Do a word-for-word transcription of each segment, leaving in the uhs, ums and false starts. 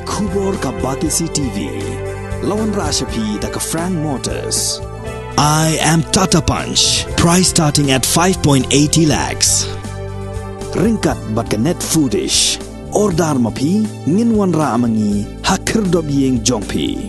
Khubor ka Batesi T V. La wanrah sha phi da ka Frank Motors. I am Tata Punch. Price starting at five point eighty lakhs. Ryngkat bad ka Net Foodish. Order ma phi, ngin wanrah ma ngi ha khyrdop ïing jong phi.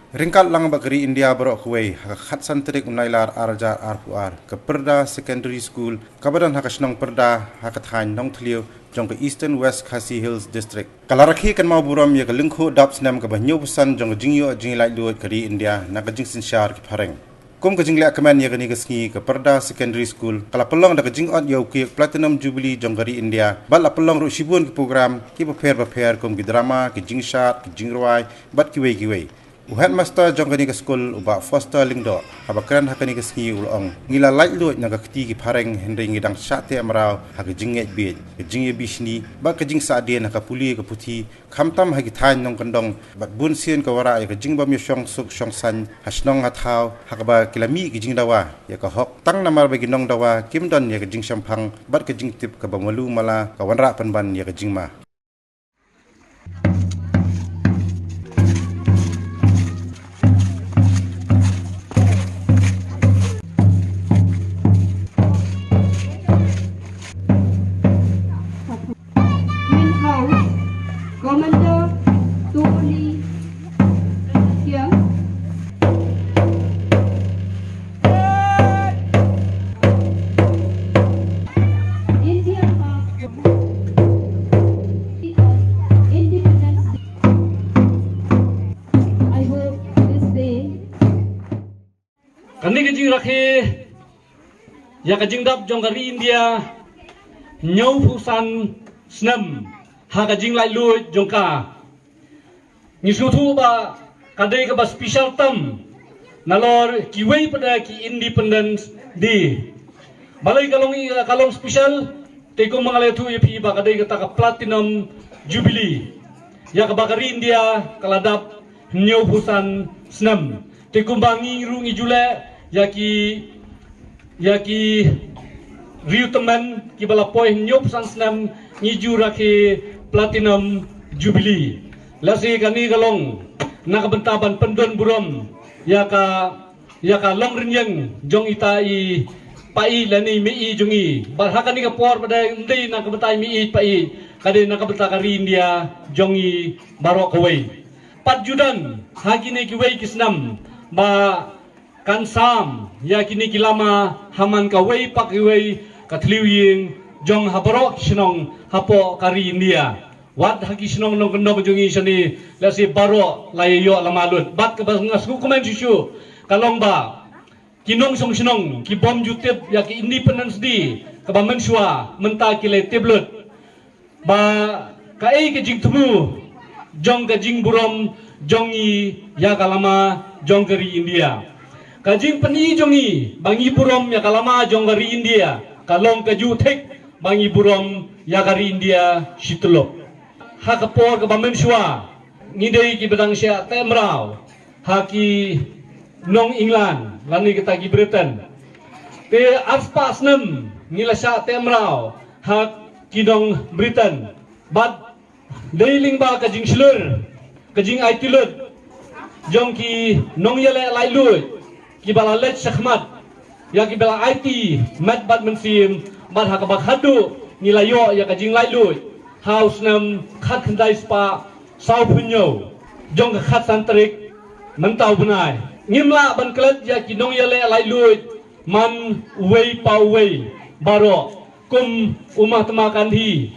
Ryngkat lang bad ka ri India baroh kawei, ha ka khatsan tarik u Nailar ar hajar arphew ar, ka Pyrda Secondary School, kaba don ha ka shnong Pyrda, ha ka thaiñ Nongthliew, jong ka Eastern West Khasi Hills District, ka la rakhe kynmaw burom ïa ka lyngkhuh dap snem kaba hynñiewphew san jong ka jingïoh jingïaleh luid ka ri India na ka jingsynshar ki phareng. Kum ka jingleh kmen ïa kane ka sngi, ka Pyrda Secondary School ka la pynlong da ka jingot ïa u cake Platinum Jubilee jong ka ri India, bad la pynlong ruh shibun ki program kiba pher bapher kum ki drama, ki jingshad, ki jingrwai, bad kiwei kiwei. U headmaster jong kane ka skul, u Bah Foster Lyngdoh, haba kren ha kane ka sngi u la ong, ngi la laitluid na ka kti ki phareng, hynrei ngi dang shah teh mraw ha ka jingngeit bieit, ka jingïabishni, bad ka jingsahdien ha ka pule ka puthi, khamtam ha ki thaiñ nongkyndong, bad bunsien ka wanrah ïa ka jingbym ïashong suk shong saiñ ha shnong ha thaw, ha kaba ki la mih ki jingdawa ïa ka hok, tang namar ba ki nongdawa kim don ïa ka jingshemphang bad ka jingtip kaba malu mala ka wanrah pynban ïa ka jingma. Green House, Commander Tony Kiang. India Park, Independence Day. I hope this day Kane ka jingrakhe ïa ka jingdap jong ka ri India hynñiewphew san snem ha ka jinglaitluid jong ka. Ngi sngewthuh ba ka dei kaba special tam nalor kiwei pat de ki Independence Day. Balei ka long, ka long special? Te kumba nga la ïathuh ïa phi ba ka dei kata ka Platinum Jubilee, ïa kaba ka ri India ka la dap hynñiewphew san snem. Te kumba ngi ruh ngi ju leh ïa ki, ïa ki riewtymmen kiba la poi hynñiewphew san snem, ngi ju rakhe Platinum Jubilee. Lehse kane ka long na ka bynta ban pyndon burom ïa ka, ïa ka longrynïeng jong ita i paieid lane i meiieid jong ngi. Bad ha kane ka por pat de ym dei na ka bynta i meiieid paieid, ka dei na ka bynta ka ri India jong ngi baroh kawei. Pat ju don ha kine kiwei ki snem ba kan sam ïa kine ki lama ha man kawei pa kawei ka thliew ïing jong ha baroh ki shnong hapoh ka ri India. Wat ha ki shnong nongkyndong jong ngi shane, lehse baroh la ïoh lama lut. Bad kaba nga sngewkmen shuh shuh ka long ba ki nongshong shnong ki bym ju tip ïa ka Independence Day kaba mynshuwa, mynta ki la tip lut. Ba kaei ka jingthmu jong ka jingburom jong ngi ïa ka lama jong ka ri India? Ka jingpyni jong ngi ba ngi burom ïa ka lama jong ka ri India ka long kajuh thik ba ngi burom ïa ka ri India shi tyllup. Ha ka por kaba mynshuwa ngi dei kiba dang shah teh mraw ha ki nong England lane kita ki Britain. Te arspah snem ngi la shah teh mraw ha ki nong Britain. Bad dei lyngba ka jingshlur, ka jingaiti lut jong ki nongïaleh laitluid kiba la leit shakhmat, ïa kiba la aiti met bad mynsiem, bad ha kaba khadduh ngi la ïoh ïa ka jinglaitluid ha u snem khatkhyndai spah sawphew hynñiew jong ka khatsan tarik mynta u bnai. Ngim lah ban klet ïa ki nongïaleh laitluid man uwei pa uwei baroh, kum u Mahatma Gandhi,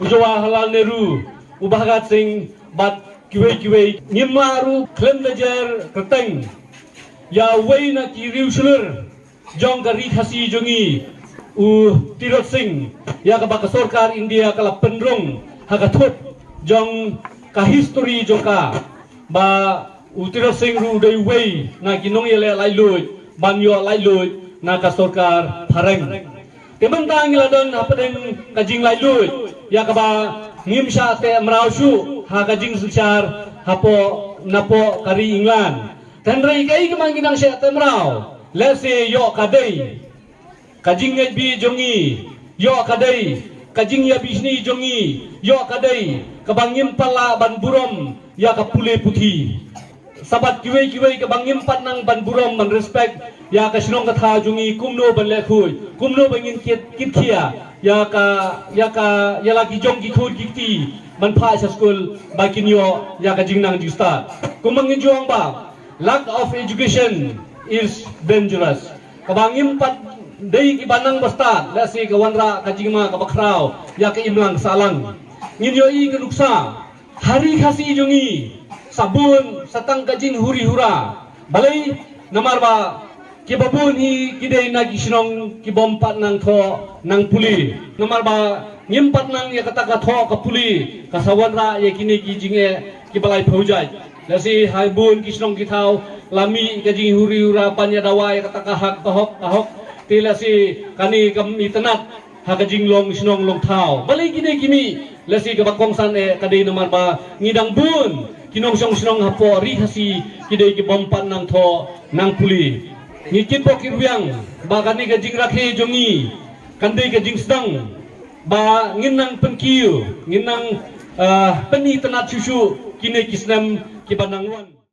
u Jawaharlal Nehru, u Bhagat Singh bad kiwei kiwei. Ngim lah ruh khlem da jer kyrteng ïa uwei na ki riewshlur jong ka ri Khasi jong ngi, u Tirot Singh, ïa kaba ka sorkar India ka la pynrung ha ka thup jong ka histori jong ka, ba u Tirot Singh ruh u dei uwei na ki nongïaleh laitluid ban ïoh laitluid na ka sorkar phareng. Te mynta ngi la don hapdeng ka jinglaitluid ïa kaba ngim shah teh mraw shuh ha ka jingsynshar hapoh napoh ka ri England. Hynrei kaei kaba ngi dang shah teh mraw, lehse ïoh ka dei Ka jingngeit bih jong ngi ïoh ka dei, ka jingïabishni jong ngi ïoh ka dei kaba ngim pat lah ban burom ïa ka pule puthi. Sa bad kiwei kiwei kaba ngim pat nang ban burom ban respect ïa ka shnong ka thaw jong ngi, kumno ban leh khuid, kumno ba ngin kit, kit khia ïa ka, ïa ka, ïa la ki jong ki khun ki kti ban phah sha skul ba kin ïoh ïa ka jingnang jingstad. Kumba ngin ju ong ba lack of education is dangerous. Kaba ngim pat dei kiba nang bastad, lehse ka wanrah ka jingma kaba khraw ïa ka imlang sahlang. Ngin ïohi ka nuksa ha Ri Khasi jong ngi, sa bun sa tang ka jinghuri hura. Balei? Namar ba kiba bun hi ki dei na ki shnong kibym pat nang thoh nang pule. Namar ba ngim pat nang ïa kata ka thoh ka pule, ka sa wanrah ïa kine ki jingeh kiba lai phew jait. Lehse ha bun ki shnong ki thaw la mih ka jinghuri hura ban ïa dawa ïa kata ka hak, ka hok, ka hok. Te lehse kane kam itynnad ha ka jinglong shnong long thaw. Balei kine ki mih? Lehse kaba kongsan eh ka dei namar ba ngi dang bun ki nongshong shnong hapoh Ri Khasi ki dei kibym pat nang thoh nang pule. Ngi kitbok kitrwiang ba kane ka jingrakhe jong ngi kan dei ka jingsdang ba ngin nang pynkiew, ngin nang, ah, pynitynnad shuh shuh kine ki snem kiba nang wan.